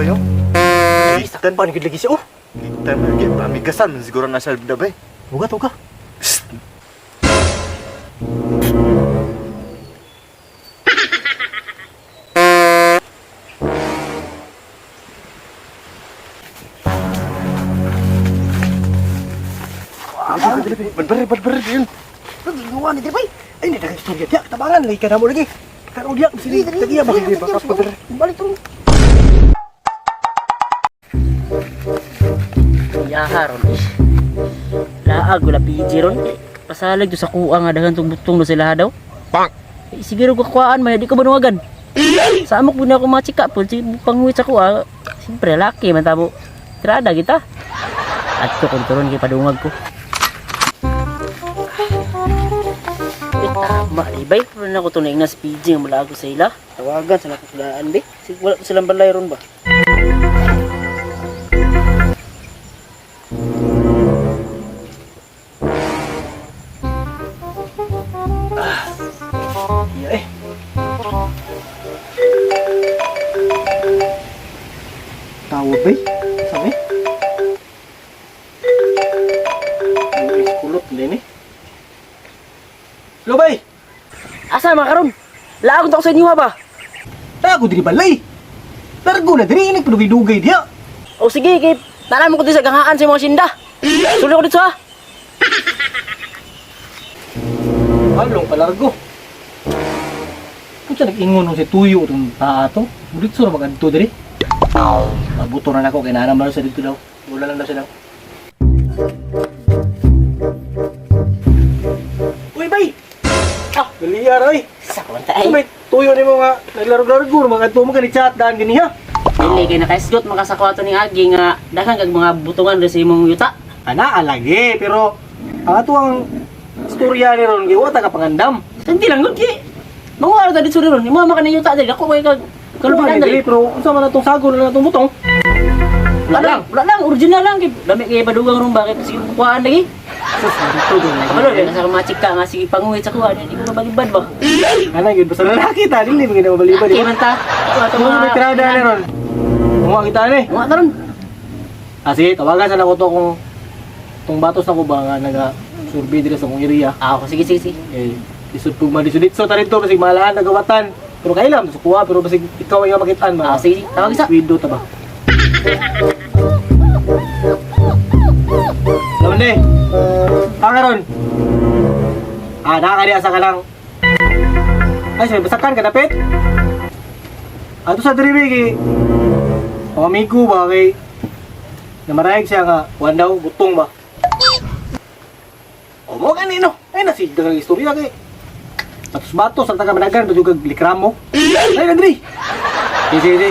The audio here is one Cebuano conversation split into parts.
ba yun? Tan pan gid lagi siya oh. Kita mo lagi pamigasan man siguro na siya da bay. Uga to ka. Badbar badbar yun. Nagluwa ni bay. Ay ni dagang istorya diya tabangan lagi ka mo lagi. Karon diya sini tagiya ba Sige, baka pa diri. Balik to. Yaha ron ish. Laag wala PG ron. Eh, pasalag do sa kuha nga daghan tong butong do sila daw. Pak. Eh, siguro ko kuhaan may di ko banuwagan. Sa amok pud na ako machika po, sige panghuwit sa kuha. Siyempre laki man tabo. Tirada kita. Adto kon turon kay padungag ko. Eh, tama, di bay? Pero na ko to na sa PG nga mula ako sa ila. Tawagan sa nakasulaan, be. Sige, wala pa silang balay ron ba? Iya eh. Tawag bay? Sabi? Buis kulot din eh. Hello bay! Asa man karon? Laag to ako sa inyo ha ba? Tago diri balay. Largo na diri inig padugay-dugay diha. O sige, kay tanan mo ko dito sa ganghaan sa mga sinda. Sulo ko dito ha. Halong palargo. Kung nag-ingon nung si Tuyo itong taa to, dito ra magadto diri. Mabuto na nako kay naana man sa dito daw. Wala lang daw siya daw. Uy, bay! Ah, galiya ra oy. Sa kwanta ay. May tuyo nimo nga naglaro-laro mga adto mo kani chat daan gini ha. Dili kay nakaisgot makasakwa to ning agi nga daghan kag mga butungan diri sa imong yuta. Ana alagi pero ang ato ang istorya ni ron kay wa ta ka pangandam. Santi lang gud kay. Manguha ra ta dito ron. Imo man kanang yuta diri ako kay kag kalubihan Kalubihan diri. pero unsa man atong sago na atong butong? Wala lang, wala lang original lang kay lami kay padugang ron bakit sige kuhaan lagi. Sus, dito gud lagi. Kabalo kay nasa machika nga sige panguhit sa kuha di ko mabalibad ba. Ana gyud basta lalaki ta dili man gid mabalibad. Kay man ta. Ako ato Mga may tirada ni ron. Kumuha kita ni. Mga taron. Ah, sige, tawagan sa nako to kung tong batos na ko ba nga naga survey diri sa kong area. Ah, ako sige sige sige. Eh, isud pug madisuditso ta dito basig malaan nagawatan. Pero kailan sa kuha pero basig ikaw ang makitaan ba. Ah, sige, sige. Tawag isa. Wido ta ba. Laman ni. Ah, karon. Ah, nakakariya sa ka lang. Ay, sa basakan ka dapit. Ato sa diri kay ang amigo ba kay namarayag siya nga kuan daw butong ba. O mo gani no. Ay nasi dagang istorya kay batos-batos ang taga managan ba kag likramo. Ay nagri. Sige sige. Sige.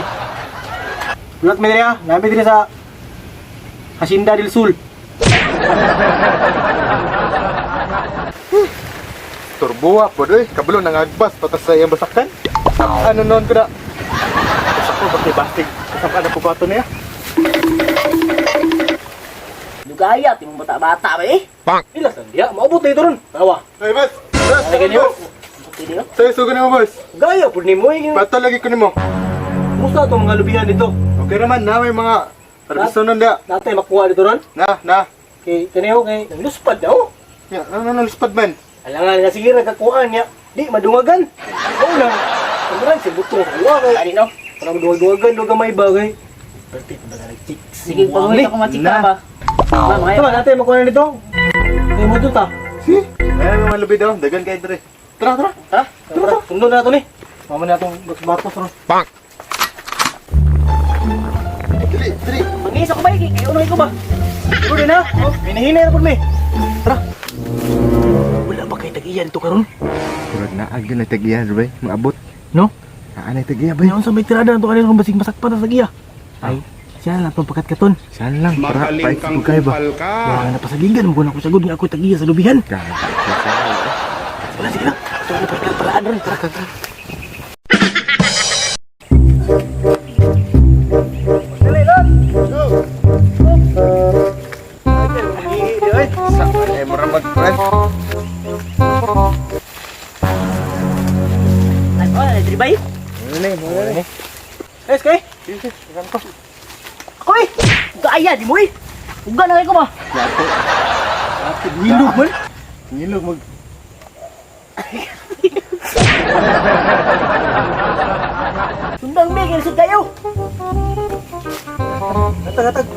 Ulat mi diri ah, nami diri sa Hacienda del Sul. Turbuwa po doy. Kabalo nangagbas patas sa iyang basakkan. Ano noon ko na? Basta ko bakit bastig. Kasama na po ba ito niya? Dugaya timong bata-bata ba eh. Pak. Ila sa diya, maubot na ito ron. Tawa. Hey boss. Boss, Ay ganyo. boss. Okay di Sa'yo sugo nimo boss. Gaya pud nimo eh. Pato lagi ko nimo. Kumusta itong mga lubihan dito? Okay naman na may mga parbisonon da. Natay makuha dito ron. Na, na. Kay kaniho kay nangluspad daw. Ya, ano na luspad man. Alangan nga sige nagkakuan niya. Di madungagan. Oo lang. Ang si butong kuha kay. Ani no. Para maduwag-duwagan do gamay ba kay. Perti pa ba chicks. Sige, panguhit ako machika Na. ba. Ba, mga Tama natin makuha na dito. Ay mo ta. Si? Ay, mga lubi daw. Dagan kay dre. Tara, tara. Ha? Tara, sundo na to ni. Mama na itong batos-batos ron. Pak. Dili, dili. Mangisa ko ba eh? Kayo ko ba? Siguro din ha. Oh, Hinahinay na po mi. Tara. Wala ba kay tag-iyan to karon? Murag na agyo na tagiya, bay. Maabot. No? Naa na tagiya, bay. Ngayon sa may tirada na to kanina kung basig masakpan na tag-iya. Ay, siya lang itong pagkatkaton. Saan lang, para Magaling pait kang ko kay ba. kupal ka. Wala na pasagigan mo na ako sagod nga ako tag-iya sa lubihan. Grabe. Wala sige lang. Ito na pagkapalaan ron. Tara, tara, tara. Dali lang. Sa ay mura mag-friend. Ay, oh, diri bay. Eh, kay. Sige, sige, ko. Ako eh! Gaya di mo eh! Uga na kayo ko ba? Yato. Nilog man. Ngilog mag... Sundang mi, kaya kayo! Hatag, hatag.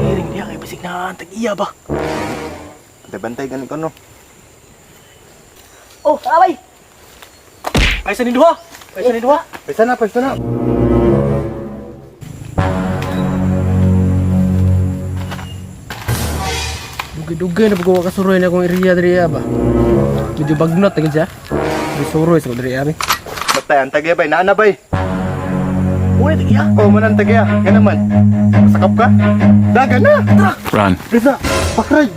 Iring diya kay basig na tag iya ba? Bantay gani ko no. Oh, away! Ay sa ni duha. Ay sa ni duha. Pesa na, pesa na. Dugay-dugay na pagawa kasuroy na akong area diri ba. Medyo bagnot agad siya. Medyo suroy sa diri abi. Batay, ang tagay bay, naana bay. Muna tag iya. Oh, man ang tagay. Nga naman. Masakap ka? Daga na! Run. Pesa, pakray!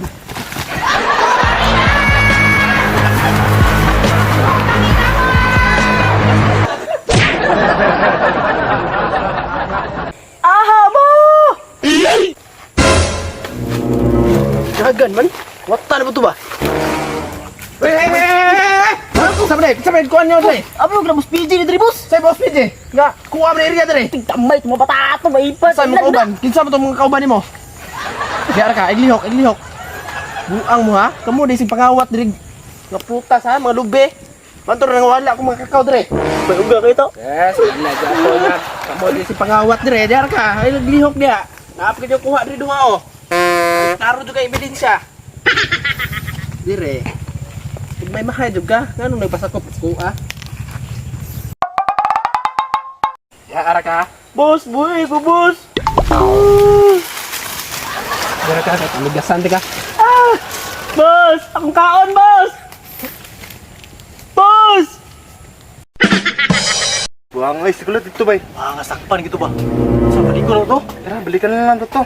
Aha mo! Dagan man. Wata na ba to ba? Hey, hey, hey, hey, hey! Sa man, sa man kuan niyo dre. Amo na boss PJ ni diri boss! Sa boss PJ. Nga kuha man area dre. Tigtamay, tumabata ato, maipat! Sa mo kauban? Kinsa mo tong mga kauban nimo? Diara ka, iglihok, iglihok. Buang mo ha. Kamo di sing pangawat diri. Nga prutas ha, mga lube. Mantor nang wala akong mga kakao dre. May uga kayo to. Yes, wala dyan ako na. Kamo di sing pangawat dre, diara ka. Ay naglihok diha. Naap kayo kuha diri duha oh. Klaro jud kay ebidensya. Dire. Ug may mahay jud ka, nganong nagpasakop ko ah? Diara ka. Boss, buhay ko boss! Diara ka, tamigasan ka. Ah! Boss! Akong kaon, boss! Boss! Buang ay, siguro dito bay. Ah, nga sakpan gitu ba? Sa balik ko lang to. Tara, balikan na lang to.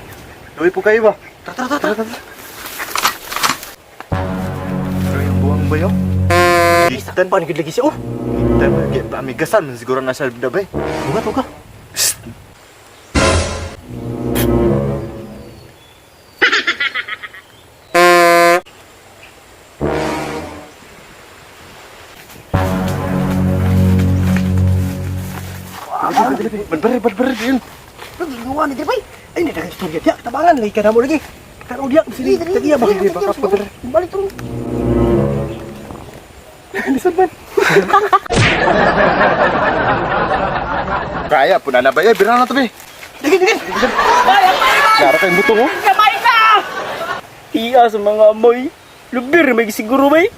Luwi po kayo ba? Tara, tara, tara. Tara, tara. Pero yung buwang ba yun? Gitan, Sakpan gid lagi siya oh. gitan, amigasan, siguro na siya bay. Buka to ka. Psst. Badbari, badbari din. Gawa ni Tripay. Ay, hindi dagang istorya diya. Tabangan lagi ka na mo lagi. Tanaw diya sini tagiya ba? Hindi, baka padre. Balik to. Lisod man. Kaya po na na ba? Eh, bira na to be. Dagin, dagin. Gara kayong butong oh. Kamay ka! Iya sa mga amoy. Lubir, may siguro bay.